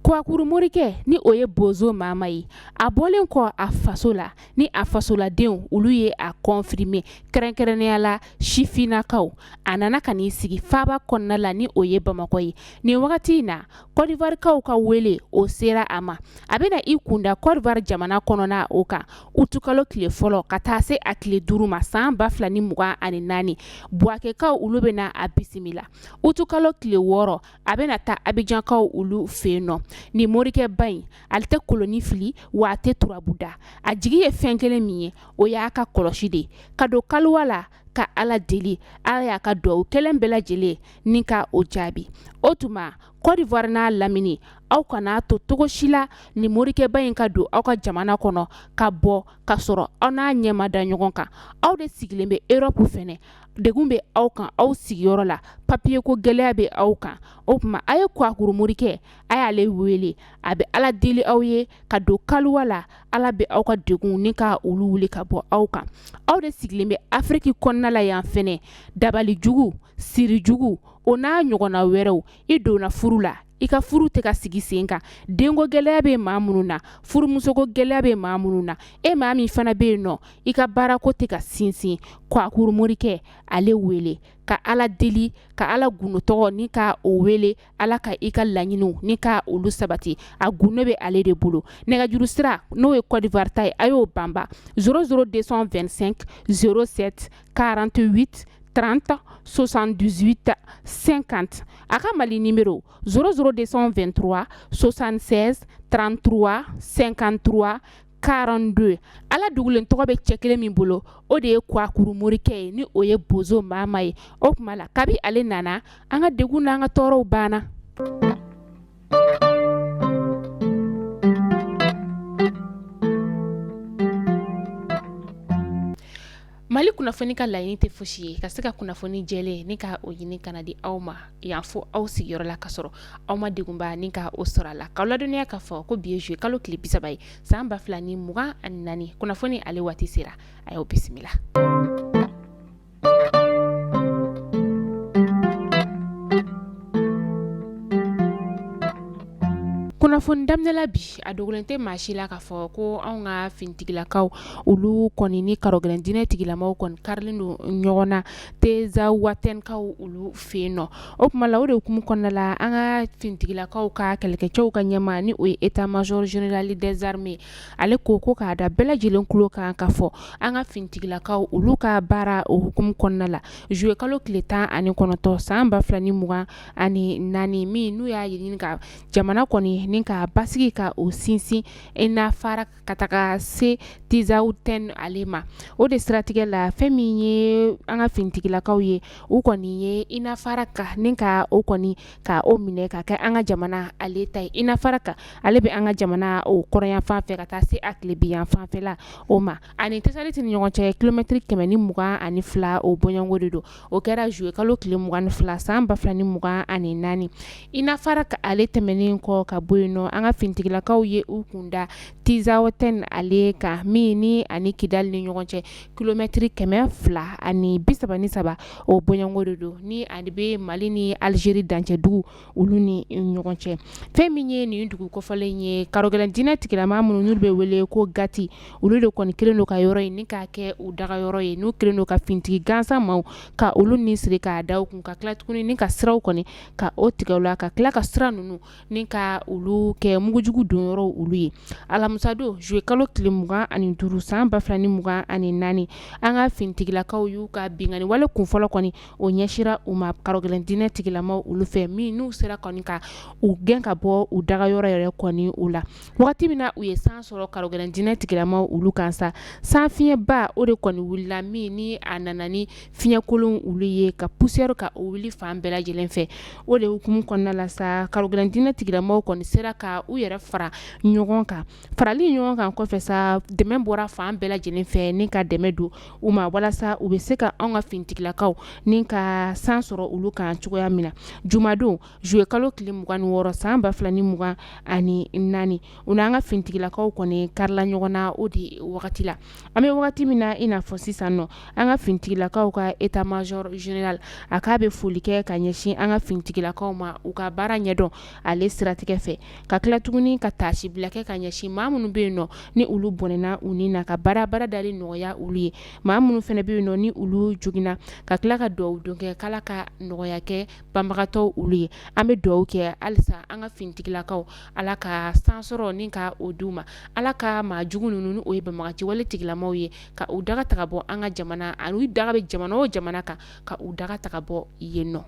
Kuwakuru morikɛ ni o ye Bozo Mama ye, a bɔlen kɔ a faso la ni a fasoladenw olu ye a confirmer kɛrɛnkɛrɛnnenya la sifinnakaw, a nana ka n'i sigi faaba kɔnɔna la ni o ye Bamakɔ ye. Nin wagati in na, Kɔdiwarikaw ka wele o sera a ma. A bɛna i kunda Kɔdiwari jamana kɔnɔna o kan utukalo tile fɔlɔ ka taa se a tile 5 ma san 2024. Buwakɛkaw olu bɛna a bisimila utukalo tile 6. A bɛna taa Abijankaw olu fɛ yen nɔ. Nin morikɛba in, ale tɛ koloni fili wa a tɛ turabu da. A jigi ye fɛn kelen min ye, o y'a ka kɔlɔsi de ye ka don kaliwa la ka Ala deli. Ala y'a ka dugawu kelen bɛɛ lajɛlen ni ka o jaabi. O tuma Kɔdiwari n'a lamini, aw kana to cogo si la nin morikɛba in ka don aw ka jamana kɔnɔ ka bɔ ka sɔrɔ aw n'a ɲɛ ma da ɲɔgɔn kan. Aw de sigilen bɛ Erɔpu fɛnɛ, degun bɛ aw kan aw sigiyɔrɔ la, papiye ko gɛlɛya bɛ aw kan. O tuma a ye Kuwakuru morikɛ, a y'ale wele, a bɛ Ala deli aw ye ka don kaliwa la. Ala bɛ aw ka degun ni ka olu wuli ka bɔ aw kan. Aw de sigilen bɛ Afiriki kɔnɔna la yan fɛnɛ, dabali jugu, siri jugu, o n'a ɲɔgɔnna wɛrɛw. I donna furu la, i ka furu tɛ ka sigi sen kan, denko gɛlɛya bɛ maa minnu na, furumusoko gɛlɛya bɛ maa minnu na, e maa min fana bɛ yen nɔ, i ka baarako tɛ ka sinsin, Kuwakuru morikɛ ale wele ka Ala deli, ka Ala gundo tɔgɔ ni ka o wele, Ala ka i ka laɲiniw ni ka olu sabati. A gundo bɛ ale de bolo. Nɛgɛjuru sira n'o ye Côte d'Ivoire ta ye, a y'o banba 00 225 07 48 30 78 50. A ka Mali numéro 00 223 76 33 53 42. Ala dugulen tɔgɔ bɛ cɛ kelen min bolo, o de ye Kuwakuru morikɛ ye, ni o ye Bozo Mama ye. O tuma la, kabi ale nana, an ka degun n'an ka tɔɔrɔw banna. Mali kunnafoni ka laɲini tɛ fosi ye ka se ka kunnafoni jɛlen ni ka o ɲini ka na di aw ma yan fo aw sigiyɔrɔ la, ka sɔrɔ aw ma degunba ni ka o sɔrɔ a la. K'aw ladɔnniya k'a fɔ ko bi ye juillet kalo tile 30 ye san 2024. Kunnafoni ale waati sera, a y'aw bisimila. Kunnafoni daminɛ la bi, a dogolen tɛ maa si la k'a fɔ ko anw ka finitigilakaw olu kɔni ni karogɛlɛn diinɛ tigilamaw kɔni karilen don ɲɔgɔn na Tezawatɛnkaw olu fɛ yen nɔ. O tuma la, o de hukumu kɔnɔna la, an ka finitigilakaw ka kɛlɛkɛcɛw ka ɲɛmaa ni o ye état major général des armées, ale ko ko k'a da bɛɛ lajɛlen tulo kan k'a fɔ an ka finitigilakaw olu ka baara o hukumu kɔnɔna la juillet kalo tile 19 san 2024, min n'u y'a ɲini ka jamana kɔni ni ka basigi ka o sinsin Inafara ka taga se Tizawatɛn ale ma. O de siratigɛ la, fɛn min ye an ka finitigilakaw ye, u kɔni ye Inafaraka ni ka o kɔni ka o minɛ ka kɛ an ka jamana ale ta ye. Inafaraka ale bɛ an ka jamana o kɔrɔnyanfan fɛ ka taa se a tilebinyanfanfɛla o ma. Ani Tesaliti ni ɲɔgɔn cɛ kilomɛtiri 122 o bɔɲɔgɔnko de don. O kɛra juillet kalo tile 22 san 2024. Inafaraka ale tɛmɛnen kɔ ka bɔ yen nɔ, an ka finitigilakaw ye u kun da Tizawatɛn ale kan, min ni ani Kidali ni ɲɔgɔn cɛ kilomɛtiri 233 o bɔɲɔgɔnko de don, ni ale bɛ Mali ni Alizeri dancɛ dugu olu ni ɲɔgɔn cɛ. Fɛn min ye nin dugu kofɔlen ye, karogɛlɛn diinɛ tigilama minnu n'u bɛ wele ko Gati, olu de kɔni kɛlen don ka yɔrɔ in ni k'a kɛ u dagayɔrɔ ye, n'u kɛlen don ka finitigi gansan maaw ka olu ni siri k'a da u kun, ka tila tuguni ni ka siraw kɔni ka o tigɛ u la, ka tila ka sira ninnu ni ka olu kɛ mugujugu donyɔrɔw olu ye. Alamisadon juillet kalo tile 25 san 2024, an ka finitigilakaw y'u ka binkanni wale kunfɔlɔ kɔni o ɲɛsira u ma karogɛlɛn diinɛ tigilamaw olu fɛ, min n'u sera kɔni ka u gɛn ka bɔ u dagayɔrɔ yɛrɛ kɔni u la. Wagati min na u ye san sɔrɔ karogɛlɛn diinɛ tigilamaw olu kan sa, san fiɲɛba o de kɔni wulila, min ni a nana ni fiɲɛkolon olu ye ka poussière ka o wuli fan bɛɛ lajɛlen fɛ. O de hukumu kɔnɔna la sa, karogɛlɛn diinɛ tigilamaw kɔni sera ka u yɛrɛ fara ɲɔgɔn kan. Farali ɲɔgɔn kan kɔfɛ sa, dɛmɛ bɔra fan bɛɛ lajɛlen fɛ ni ka dɛmɛ don u ma walasa u bɛ se ka anw ka finitigilakaw ni ka san sɔrɔ olu kan cogoya min na. Jumadon juillet kalo tile 26 san 2024, u n'an ka finitigilakaw kɔni karila ɲɔgɔn na o de wagati la. An bɛ wagati min na i n'a fɔ sisan nɔ, an ka finitigilakaw ka état major général a k'a bɛ foli kɛ ka ɲɛsin an ka finitigilakaw ma u ka baara ɲɛdɔn ale siratigɛ fɛ. Ka tila tuguni ka taasibila kɛ ka ɲɛsin maa minnu bɛ yen nɔ ni olu bɔnɛna u ni na, ka baara dali nɔgɔya olu ye, maa minnu fana bɛ yen nɔ ni olu joginna, ka tila ka dugawu don kɛ k'Ala ka nɔgɔya kɛ banbagatɔw olu ye. An bɛ dugawu kɛ halisa an ka finitigilakaw, Ala ka sansɔrɔ ni ka o d'u ma, Ala ka maa jugu ninnu ni o ye banbaganciwale tigilamaw ye, ka u daga ta ka bɔ an ka jamana ani u daga bɛ jamana o jamana kan, ka u daga ta ka bɔ yen nɔ.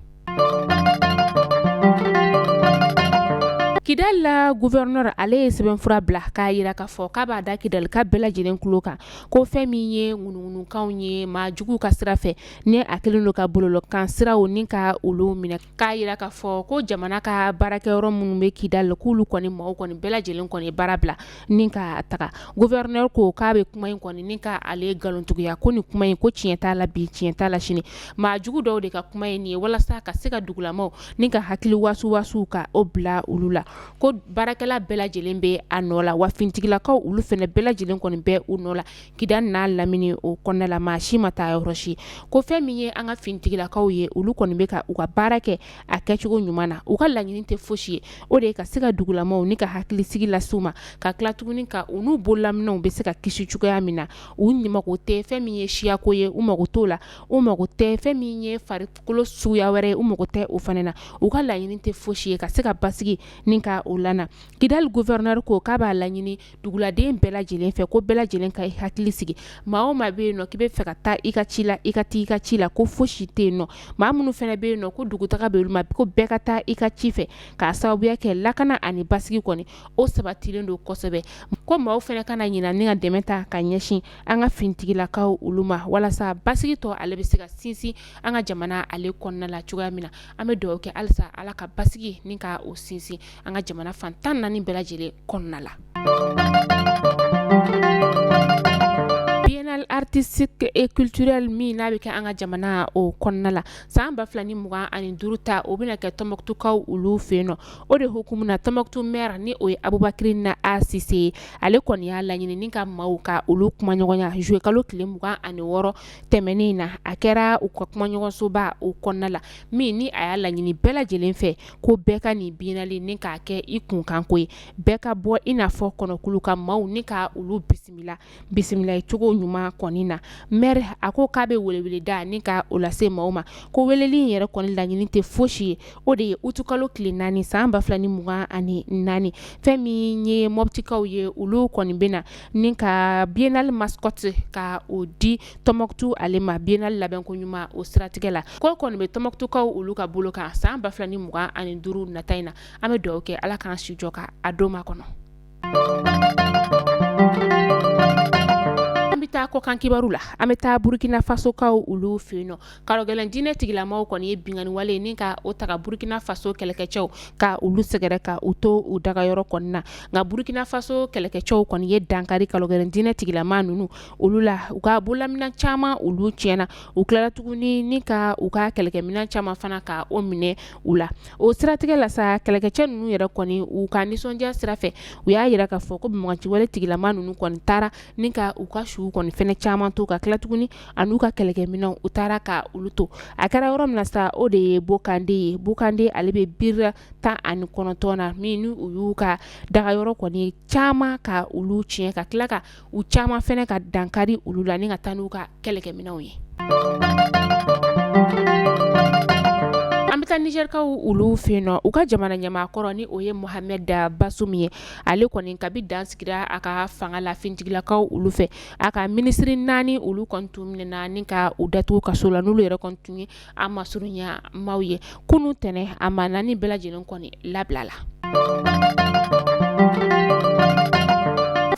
Kidali la gouverneur ale ye sɛbɛnfura bila k'a jira k'a fɔ k'a b'a da Kidalika bɛɛ lajɛlen tulo kan ko fɛn min ye ŋunuŋunukanw ye maa juguw ka sira fɛ ni a kɛlen don ka bɔlɔlɔkan siraw ni ka olu minɛ, k'a jira k'a fɔ ko jamana ka baarakɛyɔrɔ minnu bɛ Kidali k'olu kɔni maaw kɔni bɛɛ lajɛlen kɔni baara bila ni ka taga. Gouverneur ko k'a bɛ kuma in kɔni ni ka ale nkalontigiya, ko nin kuma in ko tiɲɛ t'a la bi, tiɲɛ t'a la sini. Maa jugu dɔw de ka kuma ye nin ye walasa ka se ka dugulamaw ni ka hakili wasuwasu ka o bila olu la, ko baarakɛla bɛɛ lajɛlen bɛ a nɔ la, wa finitigilakaw olu fana bɛɛ lajɛlen kɔni bɛ u nɔ la Kidali n'a lamini o kɔnɔna la, maa si ma taa yɔrɔ si. Ko fɛn min ye an ka finitigilakaw ye, olu kɔni bɛ ka u ka baara kɛ a kɛcogo ɲuman na. U ka laɲini tɛ fosi ye, o de ye ka se ka dugulamaw ni ka hakilisigi lase u ma, ka tila tuguni ka u n'u bololaminɛnw bɛ se ka kisi cogoya min na. U mago tɛ fɛn min ye siyako ye, u mago t'o la. U mago tɛ fɛn min ye farikolo suguya wɛrɛ ye, u mago tɛ o fana na. U ka laɲini tɛ fosi ye ka se ka basigi ni ka o lana. Kidali gouverneur ko k'a b'a laɲini duguladen bɛɛ lajɛlen fɛ, ko bɛɛ lajɛlen ka i hakili sigi. Maa o maa bɛ yen nɔ k'i bɛ fɛ ka taa i ka ci la, i ka taa i ka ci la, ko fosi tɛ yen nɔ. Maa minnu fana bɛ yen nɔ ko dugutaga bɛ olu ma, ko bɛɛ ka taa i ka ci fɛ, k'a sababuya kɛ lakana ani basigi kɔni o sabatilen don kosɛbɛ. Ko maaw fana kana ɲina ni ka dɛmɛ ta ka ɲɛsin an ka finitigilakaw olu ma, walasa basigi tɔ ale bɛ se ka sinsin an ka jamana ale kɔnɔna la cogoya min na. An bɛ dugawu kɛ halisa Ala ka basigi ni ka o sinsin an ka jamana fan 14 bɛɛ lajɛlen kɔnɔna la. Biennale artistique et culturelle min n'a bɛ kɛ an ka jamana o kɔnɔna la san 2025 ta, o bɛna kɛ Tɔnbukutukaw olu fɛ yen nɔ. O de hukumu na, Tɔnbukutu maire ni o ye Abubakari na A Sise ye, ale kɔni y'a laɲini ni ka maaw ka olu kumaɲɔgɔnya juillet kalo tile 26 tɛmɛnen na. A kɛra u ka kumaɲɔgɔnsoba o kɔnɔna la, min ni a y'a laɲini bɛɛ lajɛlen fɛ ko bɛɛ ka nin biennale ni k'a kɛ i kunkanko ye, bɛɛ ka bɔ i n'a fɔ kɔnɔkulu ka maaw ni ka olu bisimila bisimila cogo ɲuman kɔni na. Maire a ko k'a bɛ weleweleda ni ka o lase maaw ma, ko weleli in yɛrɛ kɔni laɲini tɛ fosi ye, o de ye utukalo tile 4 san 2024, fɛn min ye Mɔptikaw ye, olu kɔni bɛ na ni ka biennale mascotte ka o di Tɔnbukutu ale ma biennale labɛnko ɲuman o siratigɛ la. Ko kɔni bɛ Tɔnbukutukaw olu ka bolo kan san 2025 nata in na. An bɛ dugawu kɛ Ala k'an si jɔ ka a don makɔnɔ. An bɛ taa kɔkan kibaru la. An bɛ taa Burukina Fasokaw olu fɛ yen nɔ. Karɔgɛlɛn diinɛ tigilamaw kɔni ye binkanni wale ni ka o ta ka Burukina Faso kɛlɛkɛcɛw ka olu sɛgɛrɛ ka u to u dagayɔrɔ kɔni na. Nka Burukina Faso kɛlɛkɛcɛw kɔni ye dankari karɔgɛlɛn diinɛ tigilama ninnu olu la, u ka bololaminɛn caman olu tiɲɛna. U tilala tuguni ni ka u ka kɛlɛkɛminɛn caman fana ka o minɛ u la. O siratigɛ la sa, kɛlɛkɛcɛ ninnu yɛrɛ kɔni u ka nisɔndiya sira fɛ, u y'a jira k'a fɔ ko banbaganciwale tigilama ninnu kɔni taara ni ka u ka suw kɔni fɛnɛ caman to, ka tila tuguni an'u ka kɛlɛkɛminɛnw u taara ka olu to. A kɛra yɔrɔ min na sa, o de ye Bokande ye. Bokande ale bɛ Bir 19 na, min ni u y'u ka dagayɔrɔ kɔni caman ka olu tiɲɛ, ka tila ka u caman fɛnɛ ka dankari olu la ni ka taa n'u ka kɛlɛkɛminɛnw ye. An bɛ taa Nizɛrikaw olu fɛ yen nɔ. U ka jamana ɲɛmaa kɔrɔ ni o ye Mohamed Bazoum ye, ale kɔni kabi dan sigira a ka fanga la finitigilakaw olu fɛ, a ka minisiri 4 olu kɔni tun minɛna ni ka u datugu kaso la, n'olu yɛrɛ kɔni tun ye a masurunya maaw ye. Kunun tɛnɛn, a maa 4 bɛɛ lajɛlen kɔni labilala.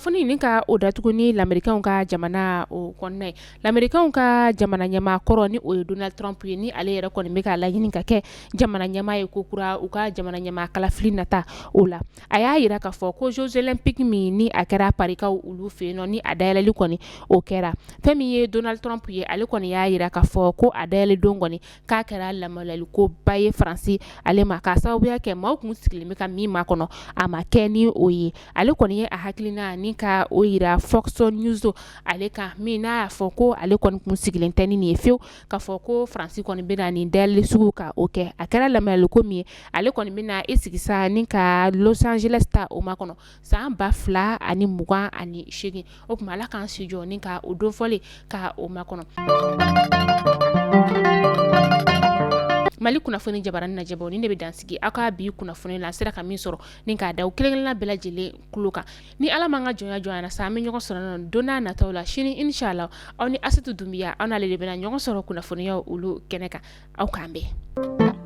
Kunnafoni ni ka o datugu ni Lamerikɛnw ka jamana o kɔnɔna ye. Lamerikɛnw ka jamana ɲɛmaa kɔrɔ ni o ye Donald Trump ye, ni ale yɛrɛ kɔni bɛ k'a laɲini ka kɛ jamana ɲɛmaa ye kokura u ka jamana ɲɛmaa kalafili nata o la. A y'a jira k'a fɔ ko Jeux olympiques min ni a kɛra Parikaw olu fɛ yen nɔ, ni a dayɛlɛli kɔni o kɛra, fɛn min ye Donald Trump ye, ale kɔni y'a jira k'a fɔ ko a dayɛlɛ don kɔni k'a kɛra lamaloyaliko ba ye Faransi ale ma, k'a sababuya kɛ maaw tun sigilen bɛ ka min makɔnɔ, a ma kɛ ni o ye. Ale kɔni ye a hakilina ni ka ka o jira Fox News ale kan, min n'a y'a fɔ ko ale kɔni kun sigilen tɛ ni nin ye fewu, k'a fɔ ko Faransi kɔni bɛna nin dayɛlɛli sugu ka o kɛ. A kɛra lamɛnliko min ye, ale kɔni bɛna i sigi sa ni ka Los Angeles ta o makɔnɔ san 2028. O tuma Ala k'an si jɔ ni ka o don fɔlen ka o makɔnɔ. Mali kunnafoni jabaranin lajɛbaw, nin de bɛ dansigi aw ka bi kunnafoni la. An sera ka min sɔrɔ ni k'a da kelenkelenna bɛɛ lajɛlen tulo kan, ni Ala m'an ka jɔnya jɔ an na sa, an bɛ ɲɔgɔn sɔrɔ don n'a nataw la sini inshallah. Aw ni Asetu Dunbiya, aw n'ale de bɛna ɲɔgɔn sɔrɔ kunnafoniyaw olu kɛnɛ kan. Aw k'an bɛn.